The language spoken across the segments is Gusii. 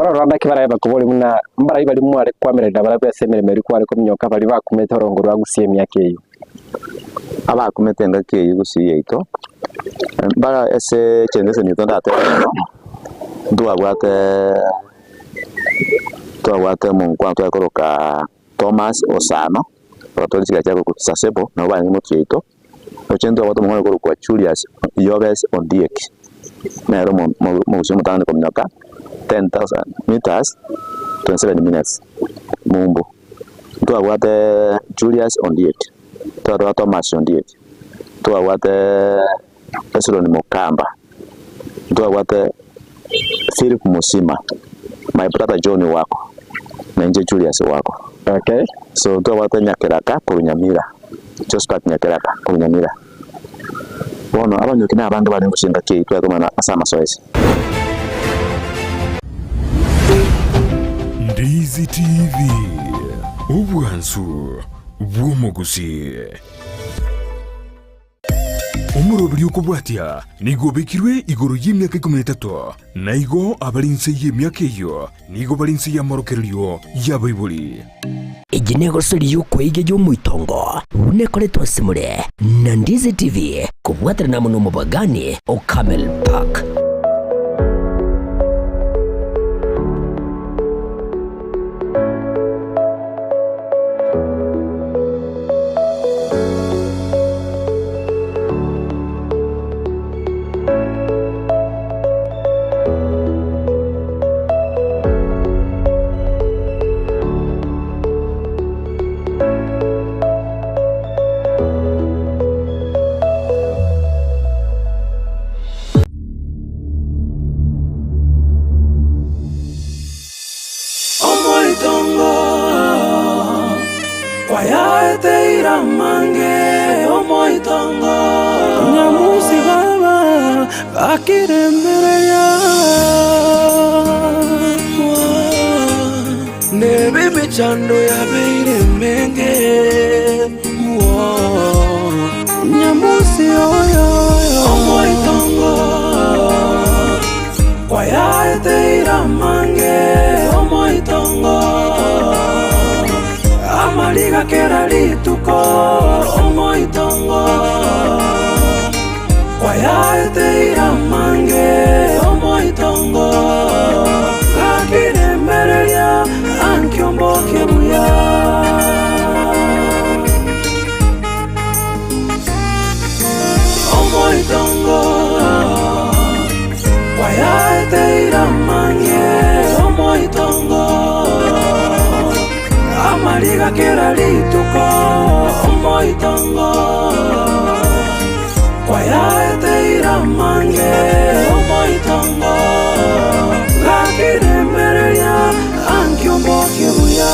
Bono rora naki barabe bakoboria buna mbarai baria mware koamererania nabarabwo ase emeremo eria kware kominyoka baria bakumete orongo rwa Gusii emiaka eyio. Abakumete engaki eyio Gusii yaito, mbara ase generation yaito ndatebe mono, ntwabwate ntwabwate omonkwana tware koroka Thomas Osano, ogatwara chigari chia korokwa Sasebo, nabo barenge motwe yaito. Oche ntwabwate omong'ina okorokwa Julius Yobes Ondiek, nere omo- omo- omogusii omotang'ani kominyoka 10,000 meters 27 minutes mumbu. Ntwabwate Julius Ondiek, twabwate Thomas Ondiek, ntwabwate Hezron Mokamba, ntwabwate Philip Musima, my brother John Wako, na inche Julius Wako. Okay. So ntwabwate Nyakeraka korwa Nyamira, Josphat Nyakeraka korwa Nyamira. Bono abanyoki na abange barenge gochia engaki eyio twakomana ase amasoesi. Ndizi TV, obwansu bw'omogusii. Omoroberi okobwatia nigo obekirwe igoro y'emiaka ikomi na etato, na igo abare inse y'emiaka eyio nigo bare inse y'amorokererio y'abaibori. Eye negosori y'okweiga y'omoitongo buna ekoretwe ase more na Ndizi TV kobwaterana amo nomobagani o Camel Park. Omoitongo kwayaeteire amange, omoitongo. Nyamusi baba bakiremereria Nebe emechando yabeire emenge Nyamusi oyo omoitongo Kwayaeteire amange omoitongo, amariga kera rituko omoitongo. Kwayaeteire amange omoitongo, gakiremereria ankiombokie buya. Omoitongo kwayaeteire amange omoitongo amariga kera rituko omoitongo kwayaeteire amange omoitongo gakiremereria ankiombokie buya.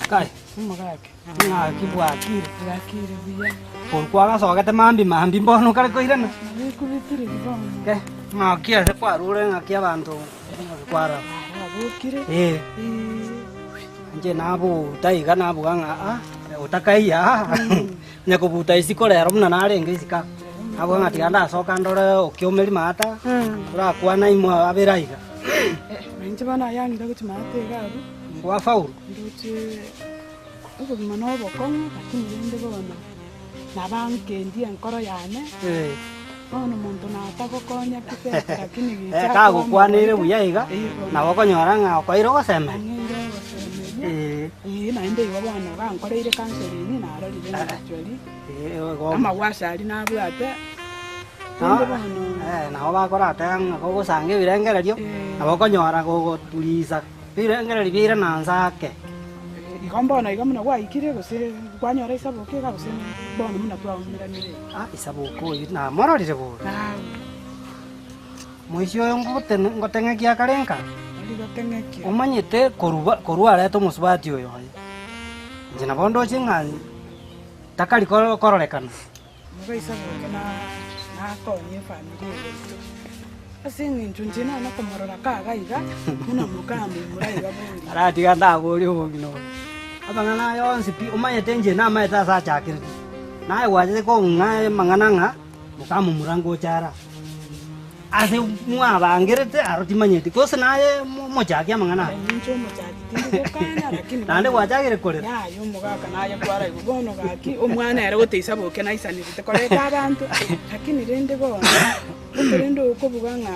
Kai, Omogaka. ng'aki bwakire? Bwakire buya. Korwa kwagasogete mambia mambia mbono okare koirana? Nabekubetire bono. Ke, ng'aki ase kwarure ng'aki abanto ng'aki kwarora? Nabokire. Eh. Eh. Inche nabuta iga nabuga ng'a ah, otakaiya aa, onye kobuta isiko rero buna narenge isiko aa, nabuga ng'a tiga ndasoka ndore okiomeri maata, torakwana imwe abere aiga. Eh, inche bono ayang'ire gochia maate iga abwo. Ngwafaulu. Ndoche obogima na obokong'u, lakini rende bono nabankendie enkoro yane, bono omonto natagokonya kifedha lakini gicha akoa Kagokwaneire amagoita, buya iga, eh, bono nabo okonyora ng'a okoeire ogosemeria. ang'eire ogosemeria, Eh. eh, naende igo bono gankoreire counselling narorire ng'a actually Eh, igo- amagwasha aria nabwate, No, rende bono eh, nabo bakorateba ng'a kogosanga ebirengererio, Eh. nabo okonyora gogoturisa. Birengererio biaira na nse ake. Igo mbono iga buna gwaikire, gose kwanyora isaboke iga, gose bono buna twaumeranire iga. Ah, isaboke oyio namororire bori. Naye. Moisia oyo ngotene ngoteng'ekia akare nka. Tari goteng'ekia. Omanyete korwa korwa arete omosubati oyo oye. Inche nabo ndoche ng'a takari kororekana. Mogaisa gocha nakonye efamiri eye yaito, ase eng'encho inche nane komorora kaga iga, buna mokamomura iga bori. Aratiga ndaborie obogima obo. Amang'ana aya onsi pi, omanyete inche namaete ase achakerete. Naye gwachete kong'a amang'ana ng'a mokamomura ngocha ara. Ase mwabangerete aro timanyeti, gose naye omochaki amang'ana aya. Ninche omochaki tindi gokana, lakini Naende gwachakire korera. Yaya omogaka naye kwaraigwa bono gaki, omwana ere goteisa boke naisanerete koreta abanto, lakini rende bono, ekerende okobuga ng'a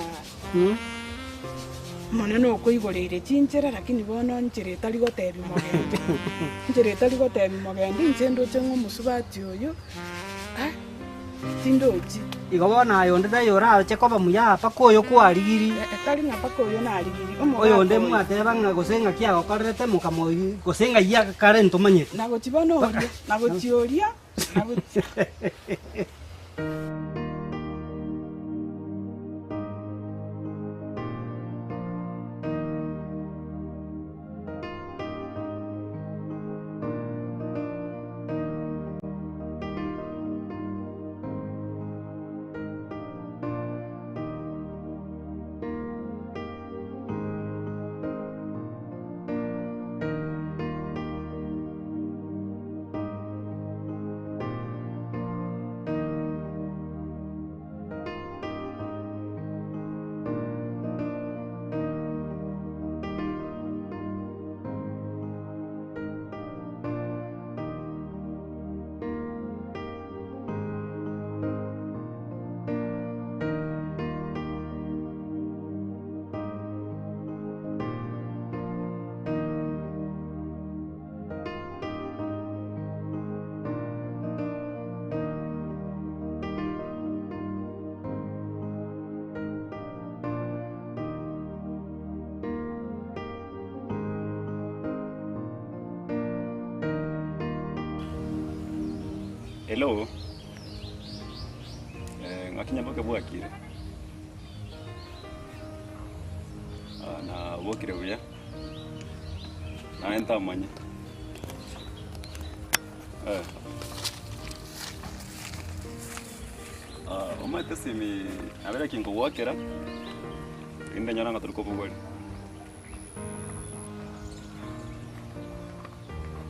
Omonene okoigoreire chinchera, lakini bono nchera etari gotebia mogendi, nchera etari gotebia mogendi, inche ndoche ng'a omosubati oyo, ah. Tindochi. Igo bono aye onde taiyo orache koba muya mpaka oyo kwarigirie. Tari ng'a mpaka oyo narigirie, omogaka Oyonde oyo. mwateba ng'a gose ng'aki agokorerete mokamoyia, gose ng'ai kare ntomanyeti. Nagochia bono oria, nagochia oria, nagochia. Hello, eh, ng'aki nyaboke bwakire? Ah, nabokire buya, naye ntamanye. Eh. Ah, omanyete esimi nabere ki nkogwakera, rinde nyore ng'a tori kobogoria.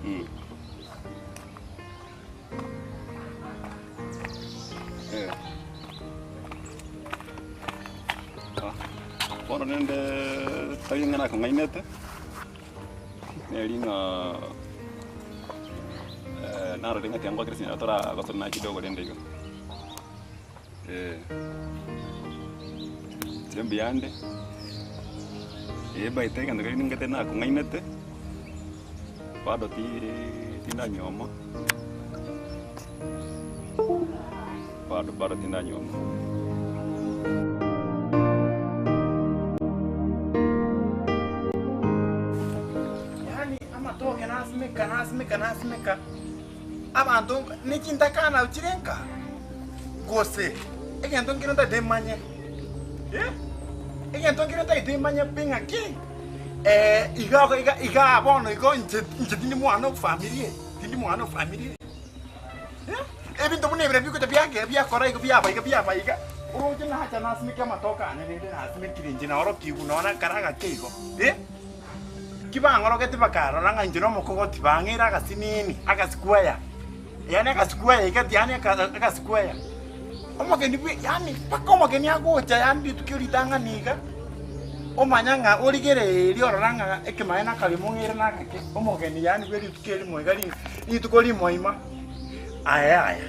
Eh. Ah, bono rende tari ng'a nakong'ainete, neri ng'a narorire ng'a tiga ngwakere esimi nabo toragosana naye kidogo rende igo. Eh, inche mbuyande, eh baete egento keria ningete nakong'ainete, bado ti- tindanyuoma, bado bado tindanyuoma. Yaani amatoke nasimeka nasimeka nasimeka. Abanto ne chintakana chire nka, gose egento nkere ntagete manye, eh, egento nkere ntagete manye pi ng'aki, iga iga igaa bono igo inche inche tindi mwana o famiri eye, tindi mwana o famiri eye, eh, ebinto buna ebi bigocha biagera biakora iga biaba iga biaba iga, oroche nacha nasimeke amatoke ane rende nasimekire inche naorokigwe nonya na kare agake igo, eh. Ki bang'orogeti bakarora ng'a inche nomokogoti, bang'eire agasinini, agasikwea, yaani agasikwea iga yaani agasikwea. Omogeni bwe yaani mpaka omogeni agocha yaani rituko ritang'ani iga, omanya ng'a origereria orora ng'a ekemanyererio nakarimo ng'eire nagake, omogeni yaani bwe rituko erimo iga ri rituko rimoima. Aya yaya,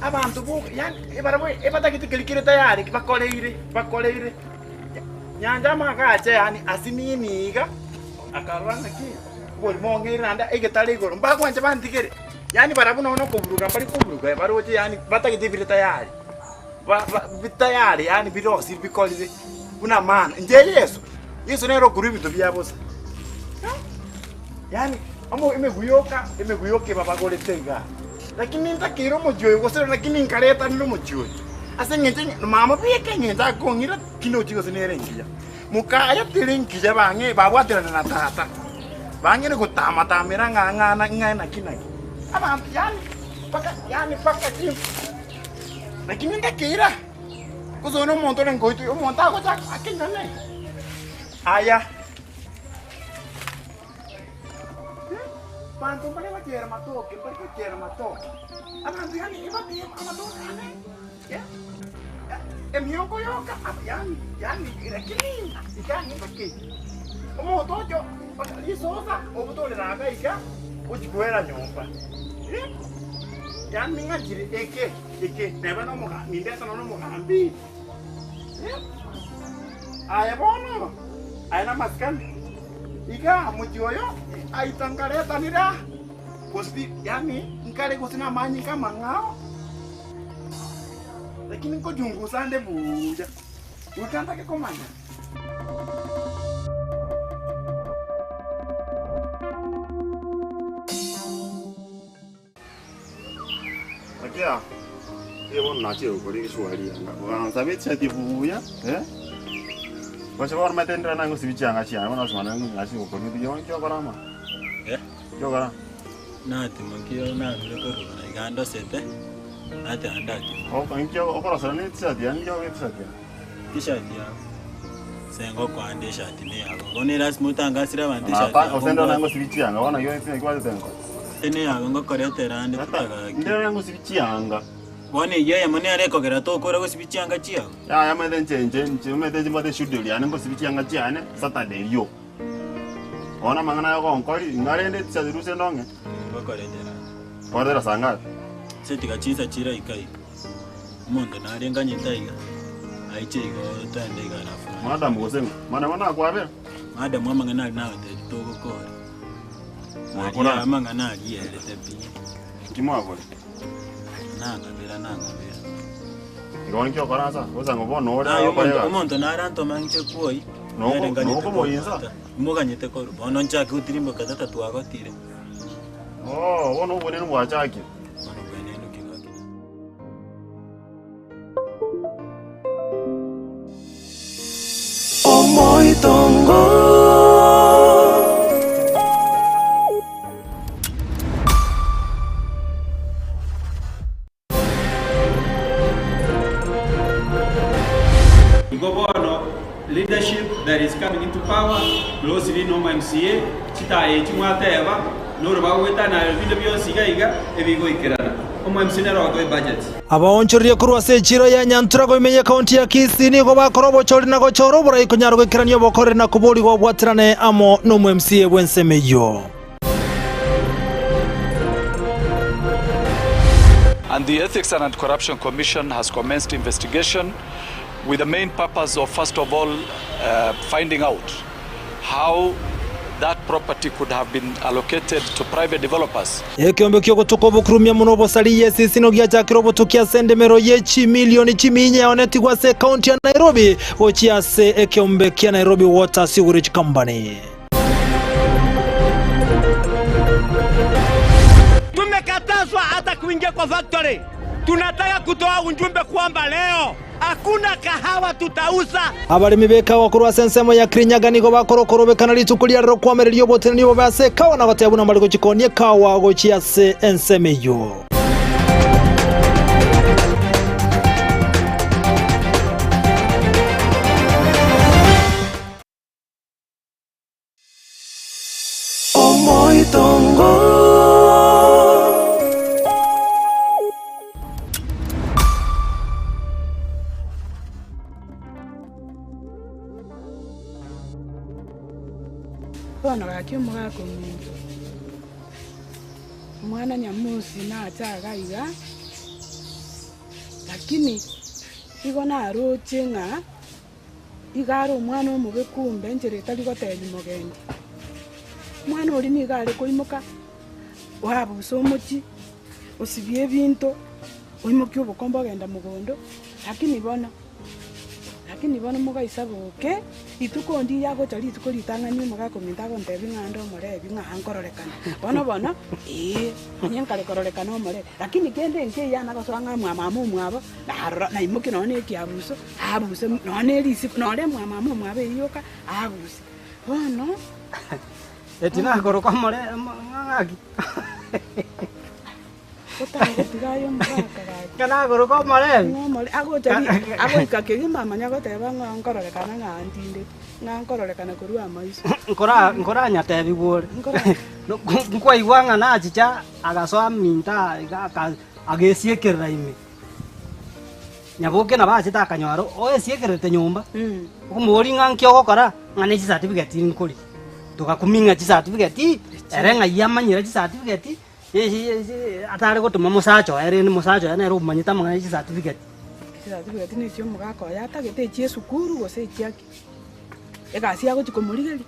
abanto bo yaani barabwo ebatagete keria kere tayari bakoreire bakoreire. Nyancha amagache yaani asinini iga, akarora ng'aki oborimo ong'eire naende egetare igoro, mbagwancha bantigere, yaani barabwo nonya nokoburuga mbari koburuga baroche yaani batagete ebire tayari, ba ba bitayari yaani birosiri bikorire buna maana. Inche Yeso, Yeso nere okorwa ebinto bia bosa, yaani omo emegwe yoka emegwe yoka ebabagorete igaa. Lakini nintakeire omochie oyo gose lakini nkaretanire omochie oyo ase eng'encho ng'a mama bweka eng'encho akong'ira tindi gochia gose nere engiya. Mokaya teri engiya bang'e babwaterana na tata. Bang'ire gotama-tamera ng'a ng'a ng'a naki naki. Abanto yaani mpaka yaani mpaka chi lakini ndakeira gose oyo nomonto ore nkoitwa omonto agocha akenyone aya. Abanto mbare gochera matoke mbare gochera matoke abanto yaani ebateba amatoke ane Emioko yoka, yaani, yaani, lakini yaani ngaki omonto ocho mpaka risosa obutorera iga iga ochia koera nyomba eh, yaani ng'achire eke eke neba na omogambi nindete nonya omogambi eh. Aye bono, aye namasikani, iga mochie oyo aita nkaretanire aa, gose yaani nkare gose namanyinga amang'ao. Lakini nkochungusa ande buya, goika ntake komanya. Akia, iye bono nachire gokora egeshwari anga, ogansabe echati buya, eh, gose bono omanyete ndire nang'o gosibi chianga chiane, bono ase mane nachire gokora ebinto bionsi okora ama? Eh? Inki okora? Natimokia narure korwa iga ndosete, nateba ndatimoka. Oka inki okorosera ne etishati yane, inki okoa etishati yane? Tishati yao, ase ngokoa nde eshati neyabo. Bono erasima otangasire abanto eshati Nata yabo gose ndore mbwate. ngosibi chianga bono naki naki gwachete nkore. Neyabo ngokoretera ande Tata, totagaki. ndire ngosibi chianga. Bono eyio eyemo nere ekogera tokora gosibi chianga chiao. Yaya omanyete inche inche inche omanyete inche mbwate eschedule yane ngosibi chianga chiane Saturday rioka. Bono amang'ana aya ogonkori, ing'a rende tishati rusia ndong'e. Ngokoretera ande. Koretera saa ngapi? Ase tiga chinsa chiraika iga, omonto nare nganyete aiga, aiche igo toende iga alafu manye. Madam gose ng'o? Mana bono nakwabera? Madam amang'ana aria nagotebi togokora. Mwakora Aria amang'ana aria erete pi. Inki mwakora? Nang'abera nang'abera. Igo ninki okora ase aa? Gose ng'o bono ore Aye ogokora omonto egasi? omonto narantoma inche kwoi, Noko- nere nganyete nokomoinsa? kobwata. Imoganyete korwa bono nchake gotirimboka tata twagotire. Oo, bono obwenenu bwachakire. Bono obwenenu ki gaki? Omoitongo. Igo bono leadership that is coming into power closely no MCA, chitaya echi mwateba, noro bagoetana binde bionsi iga iga ebigoikerana. Omo MCA nere ogotoa ebudget. Abaonchoreria korwa ase echiiro ya Nyantura ime y'ekaunti ya Kisii nigo bakora obochori na gochora oborai konyara goikerania obokoreri na koborigwa obwaterane amo nomo MCA bw'ensemo eyio. And the Ethics and Anti-Corruption Commission has commenced investigation with the main purpose of first of all uh, finding out how that property could have been allocated to private developers. Ekeombe ki'ogotuka obokurumia mono obosari y'esisino giachakire obotuki ase endemero ye chimilioni chiminya yaonetigwe ase ekaunti ya Nairobi gochia ase ekeombe kia Nairobi Water Sewerage Company. Tumekatazwa hata kuingia kwa factory. Tunataka kutoa ujumbe kwamba leo hakuna kahawa tutauza. Abaremi b'ekawa korwa ase ensemo ya Kirinyaga nigo bakora okorobekana rituko ria rero koamereria oboteneneri obobe ase ekawa na goteba buna mbare gochikonia ekawa gochia ase ensemo eyio. Omoitongo. Bono gaki omogaka ominto, omwana Nyamusi nache iga iga, lakini igo naroche ng'a. Igo are omwana omobe kumbe enchera etari gotebia mogendi. Omwana oria nigo are koimoka, oabusa omochie, osibia ebinto, oimokia obokombe ogenda mogondo, lakini bono, lakini bono mogaisa boke, rituko ndiiyo agocha rituko ritang'ani omogaka ominto agontebia ng'a ande omorebi ng'a nkororekana. Bono bono, eeh, onye nkare kororekana omorebi, lakini kende nkeiyo anagosoa ng'a mwa mama omwabo, narora naimokia nonye na ekiabuso. Aabuse nonya ne risiko, nonya emwamwamu omwabo eyio yoka, aabuse. Bono, Eti nakoroka omore ng'aki. Otagotiga aye omogaka gaki. Ng'a nakoroka omorebi. Ng'a omore agocha ri agoika kegima amanya goteba ng'a nkororekana ng'a ntindete, ng'a nkororekana korwa amaiso. Nkora nkoranyatebiwa ore. Nkwaigwa ng'a nachicha agasoa minto aa iga aka agesiekerera ime. Nyaboke nabo achete akanyora oesiekererete nyomba, okomoboria ng'a nki ogokora, ng'a ne chicertificate nkori. Togakumia ng'a chicertificate, ere ng'ai amanyire chicertificate, atare gotoma mosacha oye rende mosacha oye nere omanyete amang'ana ya chicertificate. Chicertificate na echia omogaka oye atagete echia esukuru gose echia ki? Egasi agochia komorigeria.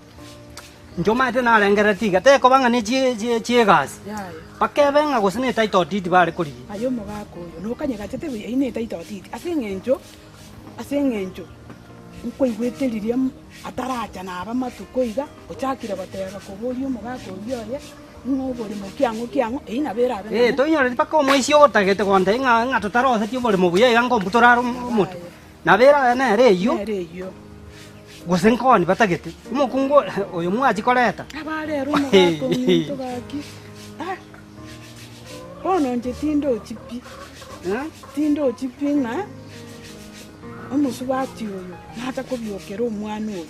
Inche omanyete narengereretie iga, tekoba ng'a ne chiegasi, Yaya. bakebe ng'a gose ne title deed bare korigia. Aye omogaka oyo, nokanyegachete buya, eyio ne title deed, ase eng'encho, ase eng'encho nkoigwete riria ataracha naba matuko iga, ochakire goteba koboria omogaka oyio oye, ng'a oboremo kiang'o kiang'o, eyio nabo erabe Eh, nonya. toinyoreti mpaka omoisia otagete gontebia ng'a ng'a totarosetie oboremo buya iga nkombutora are omotu. Nabo erabe nere eyio. Nere eyio. Gose nkoni batagete. Omokungu oyo mwachia koreta. Abarere omogaka ominto gaki. Ah, bono inche tindochi pi, tindochi pi ng'a omosubati oyo nacha kobiokera omwana oyo.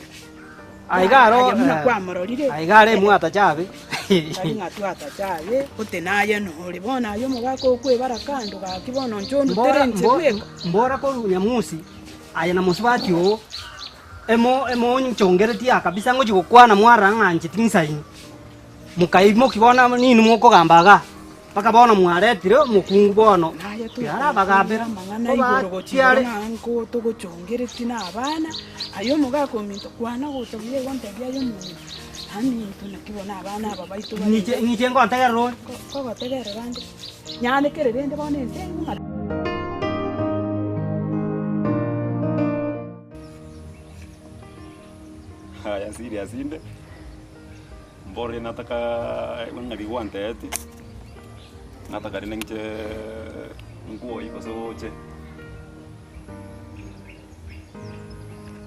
Aiga aro Aye buna kwamororire. Aiga are mwatacha abe. Tari ng'a twatacha abe, ote naye nore. Bono aye omogaka okwebara kando gaki bono inche ondutere inche bweka. Mbora korwa Nyamusi aye na mosubati oo, emo emonchongeretie aa kabisa ngochia gokwana mwarora ng'a inche tinsaini. Mokaimokia bono ninwe mokogamba igaa, mpaka bono mwaretire omokungu bono, Naye tiarabagambera, amang'ana igoro gochia kobachiare. igoro ng'a nko togochongeretie na abana, aye omogaka ominto kwana gocha buya igo ntebie aye omong'ina, aminto naki bono abana aba baito bare Ng'iche ng'iche ngontegerera ore. Kogotegerera ande, nyanekere rende bono ense eywo ng'a. Aya serious inde. Mbore nataka ng'a rigwanteeti, nataka rende ng'iche nkuoyi gose oche,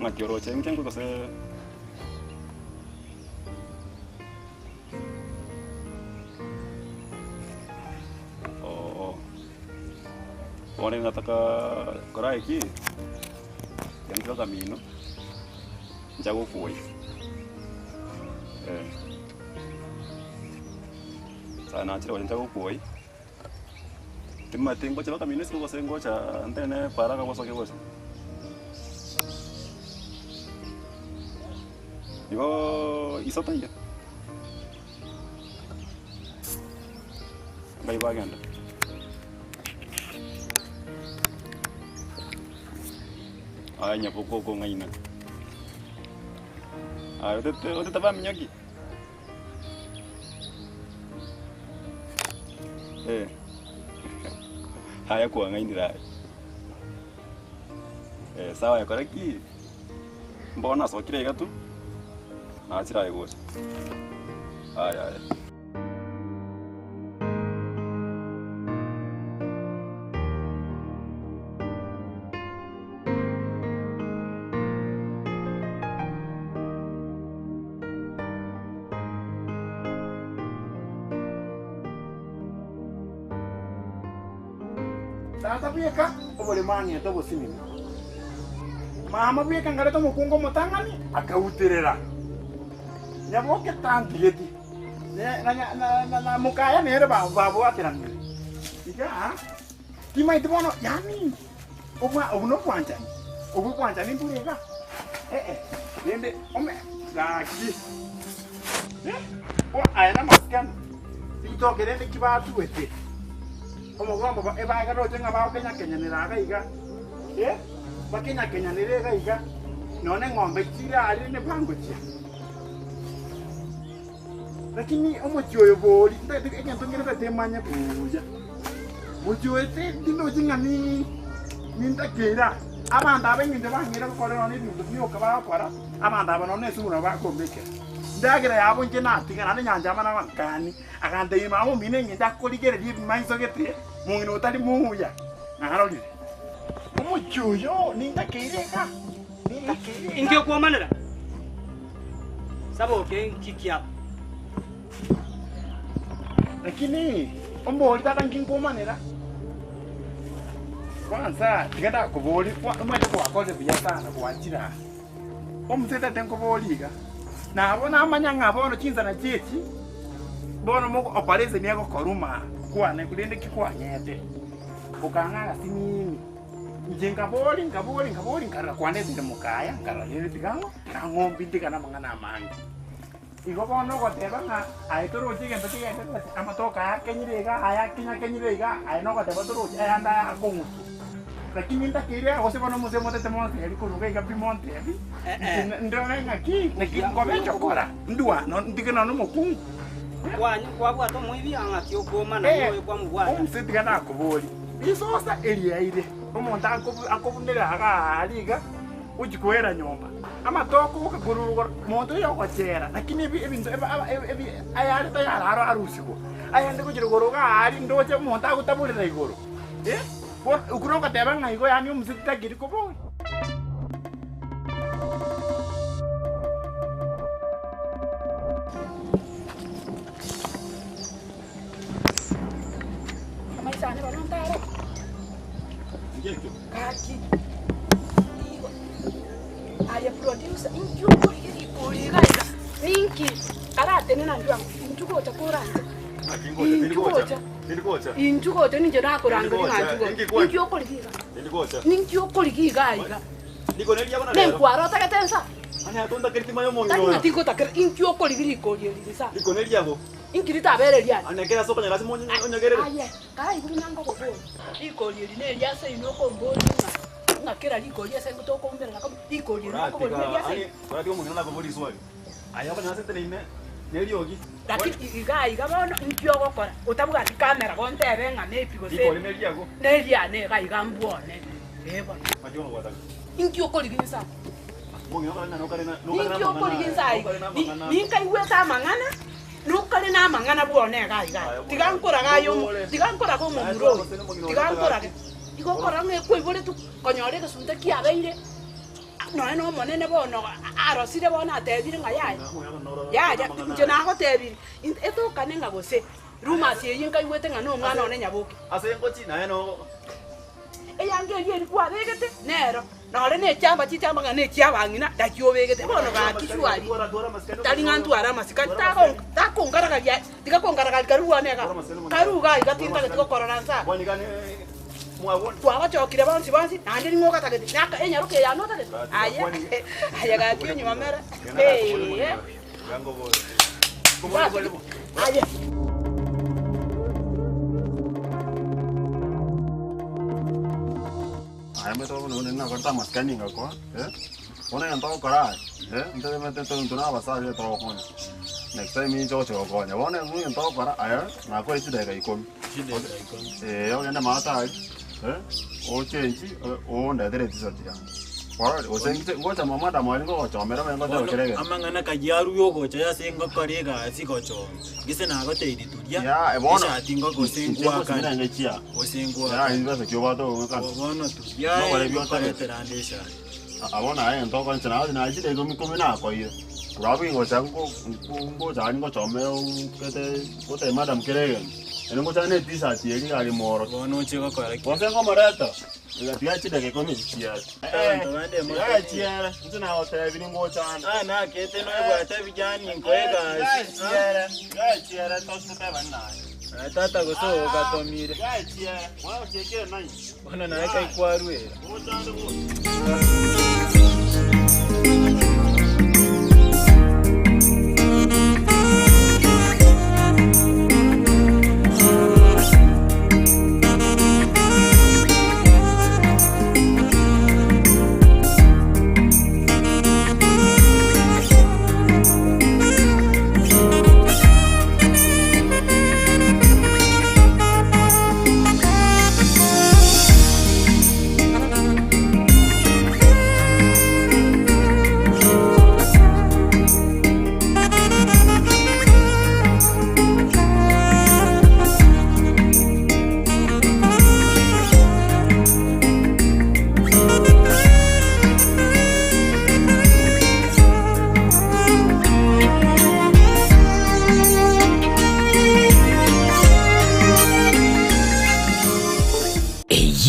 ng'aki oroche ng'iche nkwe gose ooh. Bono rende nataka kora eki, tiga nche amino. Inche agokuoyia eh. Sana nachire gocha inche agokuoyia, timanyeti ngocha mpaka mino isiko gose ngocha ntenene para iga gosokia gose. Igoo iso taiyo, ngai bagenda. Aye nyaboka okong'aina. Aye otete otete baminyoki? Eh. Aye kwang'ainire aye. Eh, sawa ekore ki? Mbono nasokire iga tu, nachire aye gocha. Aya aya. Tata bweka oboremo ang'ete obosinini, mama bweka ngarete omokungu omotang'ani akauterera. Nyaboke tantigeti, na mokaya nere babwateranire. Igaa timaeti bono yaani obo nobwanchani, obwo obwanchani mbore igaa? Ee, rende ome gaki aya namasikani, ritoke rende ki batuete, omogombo ebaroche ng'a bagokenyakenyanera iga iga, bakenyakenyanere iga iga, nonya eng'ombe chire aria nebangochia. Lakini omochie oyo bori, ntagete egento nkere ntagete manye buya. Mochie oyo tindochi ng'a nintakeire aa. Abanto aba eng'encho bang'eire gokora nonya ebinto bioka bagokora, abanto aba nonya esubu nabo bakombekera. Endagera yabo inche natiga naende nyancha amo nabankani, agantebia mama omino eng'encho akorigereria ebimaiso gete, mong'ina otari muya, narorire. Omochie oyo nintakeire iga, nintakeire iga. Inki okwomanera? Saboke nki kiabo? Lakini ombori tata nki nkomanera? Kwanza tiga ndakobori, omanyete gwakorire buya sana gwachire aa. Omosee tata nkobori iga, nabo namanya ng'a bono chinsana chiechi, bono mogo operation egokoruma kwane korende ki kwang'ete, okang'a agasinini. Inche nkabori, nkabori, nkabori, nkarora kwandeteire mokaya, nkarora rende tiga ng'o, tiga ng'ombi ntigane amang'ana amange. Igo bono ogoteba ng'a aye toroche egento kegendererete, amatoke aya akenyire iga, aya akenye akenyire iga, aye nogoteba toroche ayande aya akong'uswa. Lakini ntakeire gose bono omosee motete montebi korwa iga iga pi montebi, inche ndore ng'aki, naki nkobe nchokora, ndwane ntige nonya omokungu. Kwabwata omoibi ng'aki okwomana noyo kwamobwata. Omosee tiga nakoborie, risosa eriaire omonto akobunera iga aaria iga, Gochia koera nyomba, amatoke ogoka korwa rogoro, monto oyo ogochera, lakini ebi ebinto ebe aba ebe ebi ayare tayari aro arusigwa, ayande gochia rogoro iga aria ndoche omonto agotaborera igoro, eh, bono okwo nogoteba ng'a igo yaani omoseti takeri koboria. Amaiso ane bono ntaro. Gaki igo aye producer inki okorigia rikori iga iga ninki karatenena intwe amo intwe gocha koranche intwe gocha intwe gocha ninche nakorangeria ng'a intwe gocha inki okorigia iga ninki okorigia iga iga nenkwara otagete nsa tari ng'a tingotakera inki okorigia rikori eri nsa inki ritabere riane aye. Karaigure ng'a ngokoboria, rikori eri neria ase inwe okomboria ng'a ng'a kera rikori ase intwe tokoumerana komo, rikori eri nakoboria neria ase inwe. Lakini iga iga bono inki ogokora otabwati camera gontebe ng'a maybe gose neriane iga iga mbwone ee bono. Inki okorigia inse aa? Ninki okorigia inse aa iga? Ninkaigwete amang'ana. Nokare namang'ana bwone iga iga, tiga nkorage aye omo, tiga nkorage omomura oyo, tiga nkorage. Igo okora ng'a ekwaiboretwe konyora egesunte kiabeire, nonya na omonene bono arosire bono atebire ng'a yaya, yaya inche nagotebirie, etokane ng'a gose rumors eyio nkaigwete ng'a nomwana one nyaboke. Eyanga eria eria kwabegete nero, nore ne chiamba chichamba ng'a nechiabang'ina naki obegete. Bono gaki surely tari ng'a ntware amasikani, takongaragaria tiga kongaragaria karu bwane igaa, karu igaa iga tintageti gokorora nse aa. Twabachokire bonsi bonsi naende ning'o ogatagete naka enyaroka eye yane otagete? Aye aye gaki onyuomere eeh. Aye. Aye omanyete bono buna nakorete amasikani ngakwa, eh, bono egento ogokora aye, eh, ntetemete intwe na abasacha togokonya, next time ninche ogocha gokonya, bono egento ogokora aye nakoe chidakika ikomi, eh, ogende maate aria, eh, ochengi ondetere etisati yane. Kwarorire? Gose inche ngocha mwa madam aria ngogochomera obe ngocha Bono gokera egento. amang'ana kayaruya ogocha ase ngokora egasi gochoma, gese nagotebirie turia Ya, eh, bono eshati ngo gose inche ngwakane ngosimira ngechia. gose Ya, ngwakane. chibesa chio obwate ogokana. Bono turia Nokore ebi otagete. ngokoretera ande eshati. Ah, bono aye egento okora inche naye naye chidakika ikomi ikomi nakoire. Korwa abwo ingocha nko nko ngocha aria ngochome okete gotebia madam kera egento. Ere ngocha ne etisati eria iga aria moro. Bono oche gokora ki? Gose ngomoreta, tiga chidakika ikomi echi chiere. Abanto bande Tiga chiere, inche nagotebirie ngocha ande. Ah, nakete noebwate vijani nkoe egasi. Tiga chiere, tiga chiere tositebani naye. Ah, tata gose ogatomire. Tiga chiere, bono ochiekire nai. Bono naye kaikwarwera. Ngocha ande gocha.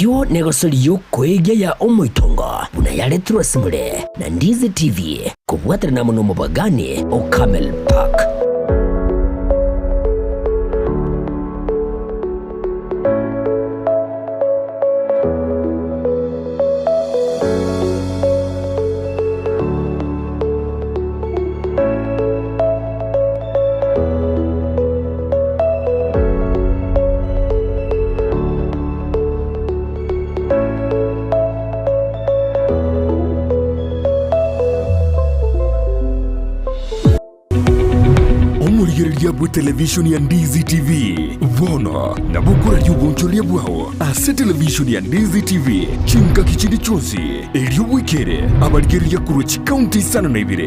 Eyio negosori y'okoegia ya omoitongo buna yaretirwe ase more na Ndizi TV kobwaterana amo nomobagani o Camel Park. Omorigereria bwe televishoni ya Ndizi TV bono nabo okoraria obonchoreria bwao ase televishoni ya Ndizi TV chingaki chinde chionsi, erio bwekere abarigereria korwa chikaunti isano na ibere.